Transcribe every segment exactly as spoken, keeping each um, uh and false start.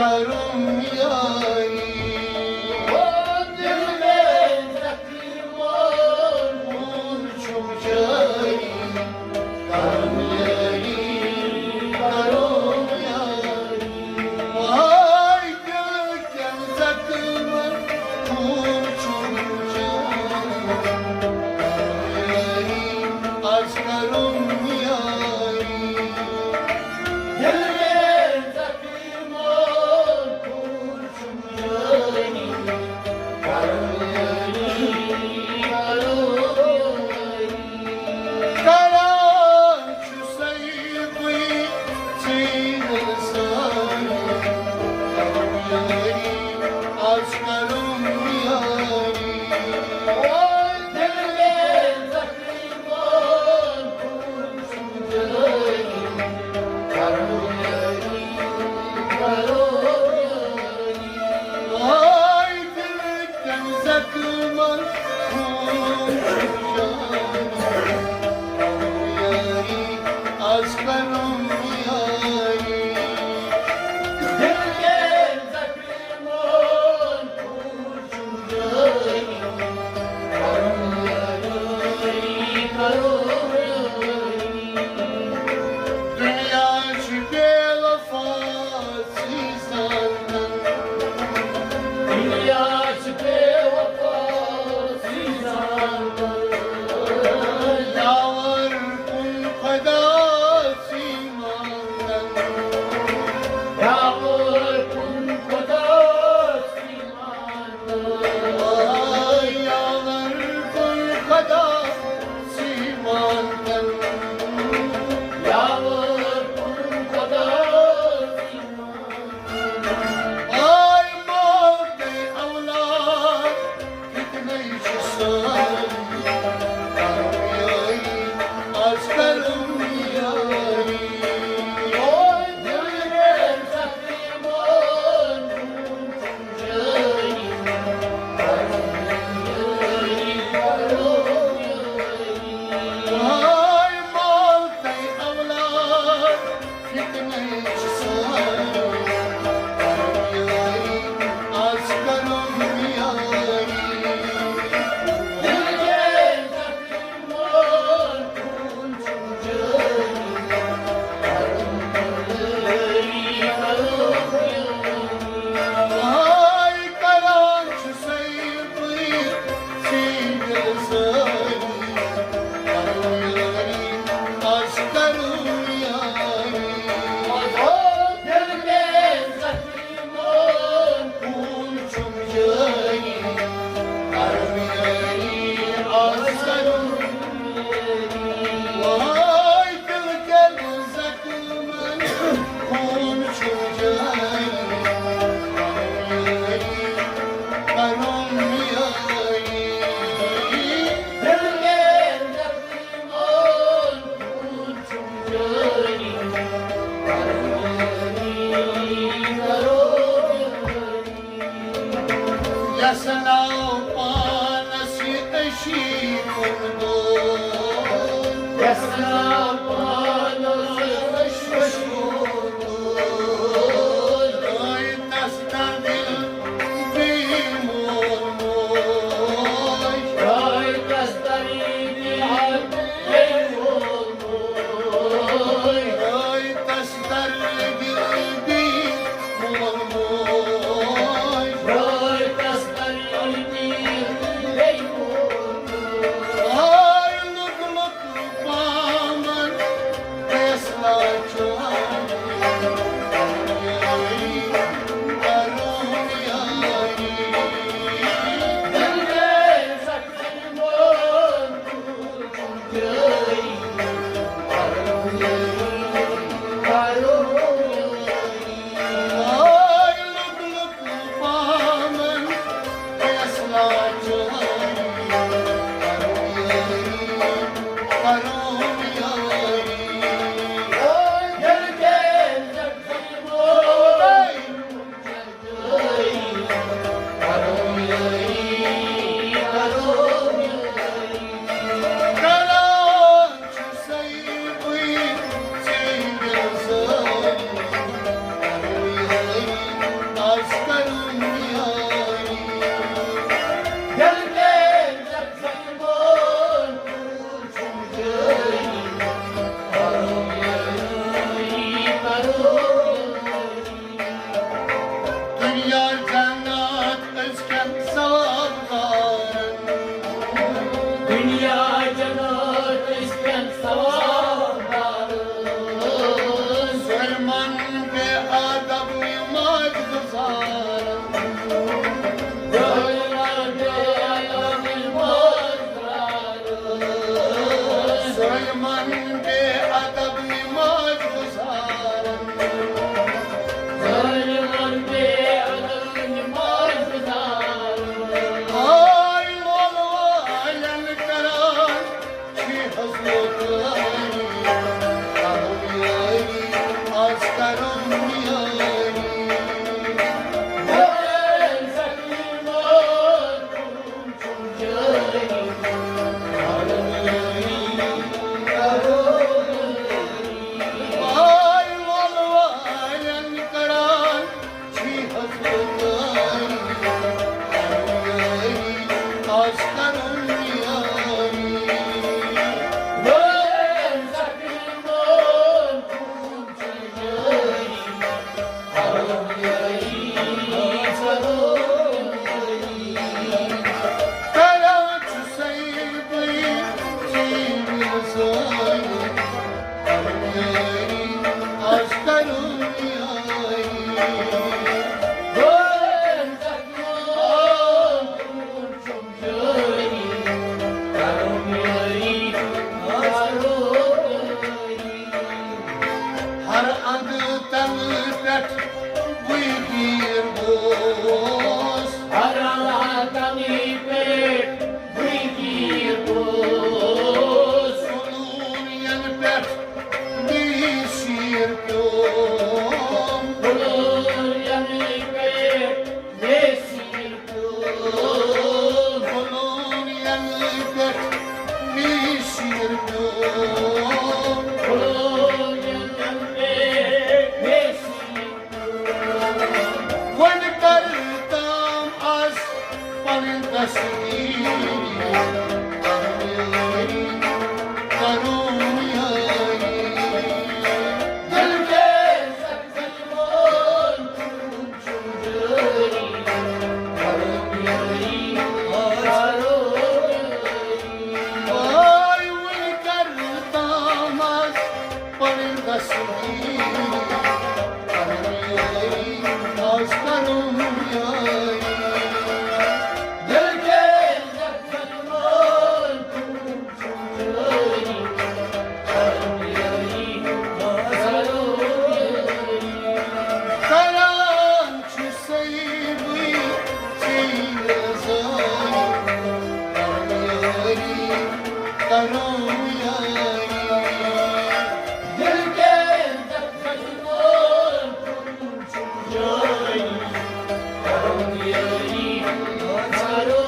کرم یاری۔ او دل میں زخموں پھول چھم جاری، کرم یاری، کرم یاری۔ ہاے دل کٮ۪ن زخمن خوٗن چھُم جاری۔ از کرم یاری۔ دل میں زخموں خوٗن چھُم جاری۔ کرم یاری، کرم یاری۔ کران چھُسَے بہٕ ژیٖرۍ سان۔ کرم یاری، از کرم یاری۔ او دل میں زخموں خوٗن چھُم جاری۔ کرم یاری، کرم یاری۔ ہاے دل کٮ۪ن زخمن خوٗن چھُم جاری۔ کرم یاری، از کرم یاری۔ دل کٮ۪ن زخمن خوٗن چھُم جاری۔ کرم یاری، کرم یاری۔ دُنیا چھُ بے وفا زانن۔ دُنیا چھُ بے وفا زانن۔ یاور کُن خدا سی مانن۔ یاور کُن خدا سی مانن۔ یاور کُن خدا سی مانن۔ یاور کُن خدا سی آے موتَے اولاد، فتنَے چھِ سٲری۔ کرم یٲری، از کرم یٲری۔ او دِل گٔے زخمی، مون چھُم جٲری۔ کرم یٲری، کرم یٲری۔ آے موتَے اولاد، فتنہٕ چھِ سٲری، کرم یٲری، از کرم یٲری۔ دِل گٔے زخمی، مون خوٗن چھُم جٲری، کرم یٲری، کرم یٲری۔ ہاے کران چھُسَے بہٕ ژیٖرۍ سٲری، کرو یٲری، از کرو یٲری۔ دِل گٔے زخمی، مون خوٗن چھُم جٲری، کرو یٲری، از کرو یٲری۔ واے دِل کٮ۪ن زخمن خوٗن چھُم جٲری، کرو یٲری، کرو یٲری۔ دِل گٔے زخمی، مون خوٗن چھُم جٲری، کرو یٲری، کرو یٲری۔ یَس ناو پانَس یہِ أشی کُن گوٚو۔ یَس ناو پانَس یہِ أشی کُن گوٚو۔ تَس تَمیُک بیٚیہِ مول موج۔ تَس تَمیُک بیٚیہِ مول موج۔ تَس تَمیُک بیٚیہِ مول موج۔ تَس تَمیُک بیٚیہِ مول موج۔ ہاے لُک لُک پامن ہر اندٕ تلہٕ پٮ۪ٹھ بٕے دیٖر گوس۔ ہر اندٕ تلہٕ پٮ۪ٹھ بٕے دیٖر گوس۔ کُلوٗن ینہٕ پٮ۪ٹھ مے سیٖر پیوم۔ کُلوٗن ینہٕ پٮ۪ٹھ مے سیٖر پیوم۔ کُلوٗن ینہٕ پٮ۪ٹھ مے سیٖر پیوم۔ کُلوٗن ینہٕ پٮ۪ٹھ مے سیٖر پیوم۔ وۄنۍ کر تام آز پنٕنۍ تصویر کرُن یٲری، کرُن یٲری۔ دل کے سرزمین۔ آے وٕنۍ کر تام آز پنٕنۍ تصویر کرُن یٲری، آز کرُن یٲری۔ دل کے سرزمین۔ کران چھُسَے بٕے ژیٖرۍ زٲنۍ، کرو یٲری، کرو یٲری۔ دل کے زخمن چھُم جٲری، کرو یٲری، کرو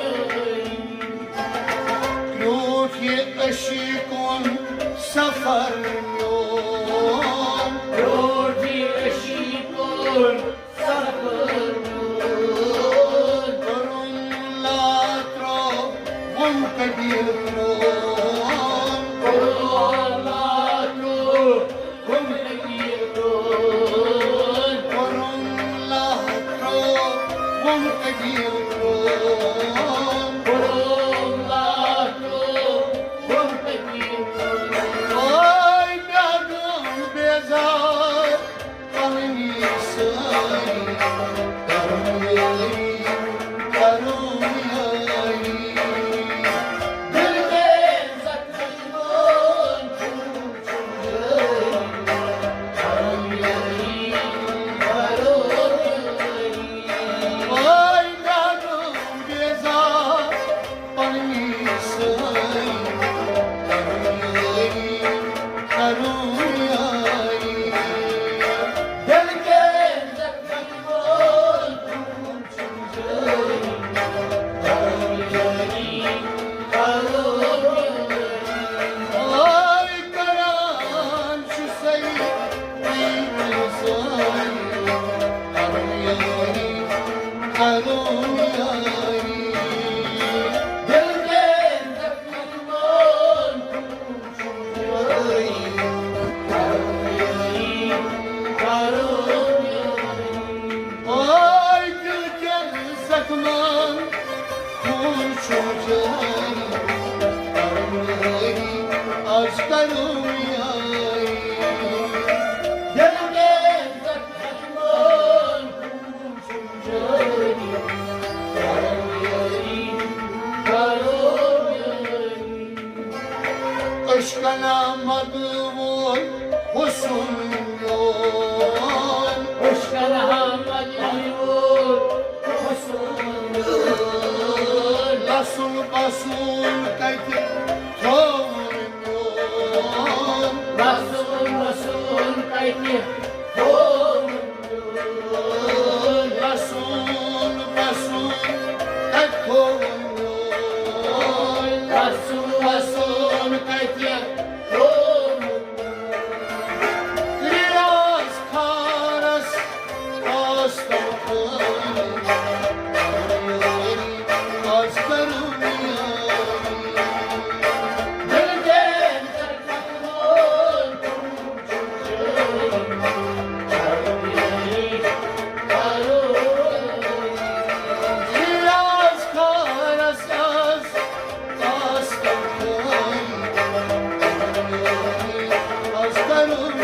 یٲری۔ برٛونٛٹھ یہِ عشقُن سفر میون۔ برٛونٛٹھ یہِ عشقُن سفر میون۔ کوٚرُم لاترو وُم قدیٖر پرٛون۔ کوٚرُم لاترو وُم قدیٖر پرٛون۔ کوٚرُم لاترو وُم قدیٖر پرٛون۔ کوٚرُم لاترو وُم قدیٖر پرٛون۔ آے مےٚ گوٚو بیزار پننی سٲری، کرُن یٲری، کرُن یٲری۔ دل کے زخمن وون چھُم جٲری، کرُن یٲری، کرُن یٲری۔ آے مےٚ گوٚو بیزار پننی سٲری، کرُن یٲری، کرُن یٲری۔ دل کے زخمن وون چھُم جٲری، کرُن یٲری، کرُن یٲری۔ آے کران چھُسَے بٕے ژیٖرۍ زٲنۍ، کرُن یٲری، کرُن یٲری۔ دل کے زخمن وون چھُم جٲری، کرُن یٲری، کرُن یٲری۔ آے دل کٮ۪ن زخمن وون چھُم جٲری، کرُن یٲری، آز کرُن یٲری۔ دل کے زخمن وون چھُم جٲری، کرُن یٲری، کرُن یٲری۔ عشقن آمد وول حسن میون۔ عشقن آمد وول حسن میون۔ لسُن بسُن کتہِ تھووُن میون۔ لسُن بسُن کتہِ تھووُن میون۔ لسُن بسُن کتہِ تھووُن میون۔ لسُن بسُن کتہِ تھووُن میون۔ ریاض خانس آس تم خٲلی، آز کرو یٲری۔ دل کے زخمن وون چھُم جٲری، کرُن یٲری، کرُن یٲری۔ ریاض خانس آس آس تم خٲلی، کرُن یٲری، آز کرُن